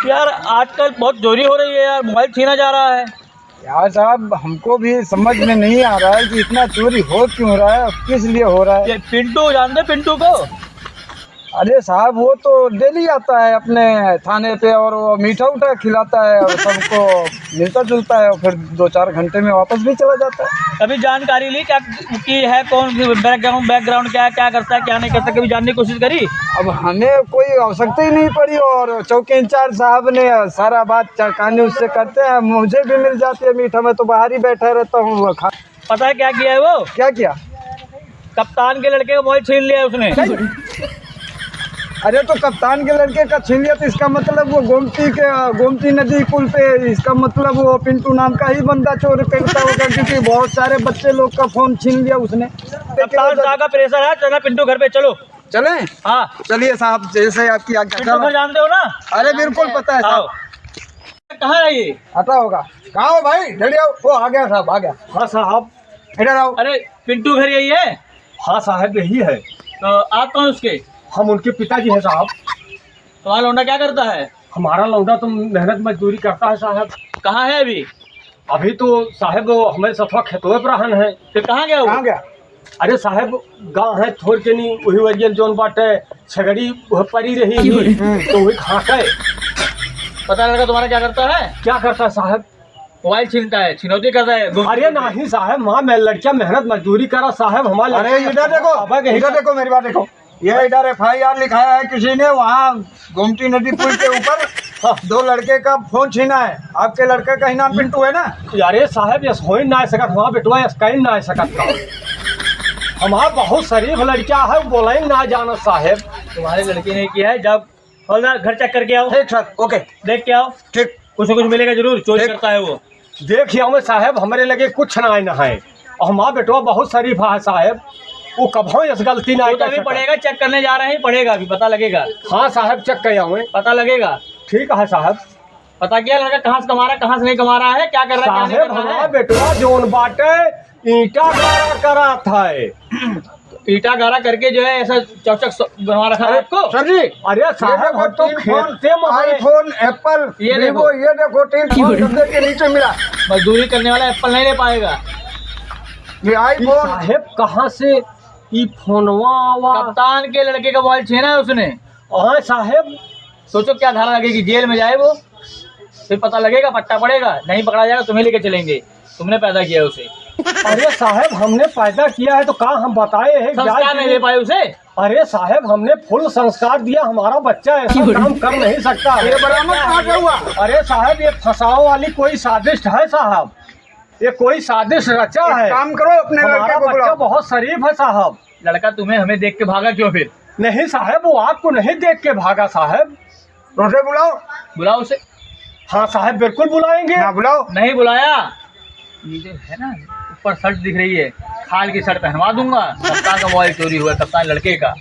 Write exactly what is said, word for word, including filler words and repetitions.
यार, आजकल बहुत चोरी हो रही है यार, मोबाइल छीना जा रहा है। यार साहब, हमको भी समझ में नहीं आ रहा है कि इतना चोरी हो क्यों रहा है और किस लिए हो रहा है। ये पिंटू, जानते पिंटू को? अरे साहब, वो तो डेली आता है अपने थाने पे और वो मीठा उठा खिलाता है और सबको मिलता जुलता है और फिर दो चार घंटे में वापस भी चला जाता है। कभी जानकारी ली क्या कि है कौन, बैकग्राउंड, बैकग्राउंड क्या है, क्या करता है, क्या नहीं करता, कभी जानने की कोशिश करी? अब हमें कोई आवश्यकता ही नहीं पड़ी और चौकी इंचार्ज साहब ने सारा बात चा-, कानून से करते हैं, मुझे भी मिल जाती है मीठा, मैं तो बाहर ही बैठा रहता हूँ, वो खा- पता है क्या किया है वो? क्या किया? कप्तान के लड़के का मोबाइल छीन लिया है उसने। अरे, तो कप्तान के लड़के का छीन लिया, तो इसका मतलब वो गोमती के, गोमती नदी पुल पे, इसका मतलब वो पिंटू नाम का ही बंदा चोर करता होगा, क्योंकि बहुत सारे बच्चे लोग का फोन छीन लिया उसने। कप्तान साहब का प्रेशर है, चलना पिंटू घर पे, चलो। चलें? हाँ। चलिए साहब, जैसे आपकी आज्ञा। पिंटू घर जानते हो ना? अरे, बिल्कुल पता है साहब। आओ। कहाँ है ये? आता होगा। कहाँ हो भाई? जल्दी आओ। वो आ गया साहब, आ गया। हाँ साहब। इधर आओ। अरे, पिंटू घर यही है? हाँ साहब, यही है। तो आप कौन उसके? हम उनके पिताजी हैं साहब। तुम्हारा लौंडा क्या करता है? हमारा लौंडा तो मेहनत मजदूरी करता है साहब। कहाँ है अभी? अभी तो साहब वो हमारे सथवा खेतवे पर रहन है। फिर कहाँ गया वो? कहाँ गया? अरे साहब, गाँव है थोर के नहीं, वही वरियन जौन बाटे छगड़ी वह परी रही, तो वही खा के। पता लड़का तुम्हारा क्या करता है? क्या करता है साहब? मोबाइल छीनता है, छिनौती करता है, गुम- अरे नहीं साहब, वहाँ मैं लड़कियाँ मेहनत मजदूरी करा साहब, हमारे अरे लड़के इधर देखो, अब गए इधर देखो, मेरी बात देखो, ये इधर एफ आई आर लिखाया है किसी ने, वहाँ गोमती नदी पुल के ऊपर हाँ। दो लड़के का फोन छीना है। आपके लड़के का ही नाम पिंटू है ना? अरे साहब, ये हो ही ना सकत, वहाँ बेटवा ये कहीं ना सकत का। हमारा बहुत शरीफ लड़का है, बोला ही ना जाना साहब। तुम्हारे लड़के ने किया है, जाओ हवलदार, घर चेक करके आओ। ठीक सर, ओके। देख के आओ। ठीक। कुछ न कुछ मिलेगा जरूर, चोरी ठीक। करता है वो। देखिए हमें साहब, हमरे लगे कुछ ना आए ना है। और हमारा बेटवा बहुत शरीफ है साहब, वो कभो इस गलती ना वो तो कर अभी सके। पढ़ेगा, चेक करने जा रहे हैं, पढ़ेगा अभी, पता लगेगा। हाँ साहब, चेक कर आवे। पता लगेगा। ठीक है साहब। पता किया लड़का कहाँ से कमा रहा है, कहाँ से नहीं कमा रहा है, क्या कर रहा है, क्या नहीं साहब, कर रहा हमारा है। बेटवा जोन बाटे ईंटा गाड़ा करा था। ईटा गाड़ा करके जो है ऐसा चौचक स-, बनवा रखा है अरे, आपको? सर जी, अरे ये साहब, देखो, हम तो तीन फोन, खेते में हैं। iPhone, Apple, ये Vivo, देखो। ये देखो, तीन फोन गद्दे के नीचे मिला। मजदूरी करने वाला एप्पल नहीं ले पाएगा। ये ये iPhone। साहब, कहाँ से ई फोनवा आवा? कप्तान के लड़के का मोबाइल छीना है उसने। हाँ साहब। सोचो क्या धारा लगेगी, जेल में जाए वो, फिर पता लगेगा, पट्टा पड़ेगा, नहीं पकड़ा जाएगा, तुम्हें लेके चलेंगे, तुमने पैदा किया है उसे। अरे साहब, हमने पैदा किया है तो का हम बताए हैं, संस्कार जाए नहीं कि दे पाए उसे। अरे साहब, हमने फुल संस्कार दिया, हमारा बच्चा ऐसा काम कर नहीं सकता है। ये बरामद कहाँ से हुआ? अरे साहब, ये फंसाव वाली कोई साजिश है साहब, ये कोई साजिश रचा एक है। काम करो, अपने हमारा लड़के को बच्चा बुलाओ। बहुत शरीफ है साहब। लड़का तुम्हें, हमें देख के भागा क्यों फिर? नहीं साहब, वो आपको नहीं देख के भागा साहब। उसे बुलाओ। बुलाओ उसे। हाँ साहब, बिल्कुल बुलाएंगे। हाँ, बुलाओ। नहीं बुलाया, ये जो है ना, ऊपर शर्ट दिख रही है, खाल की शर्ट पहनवा दूंगा। कप्तान का मोबाइल चोरी हुआ, कप्तान लड़के का।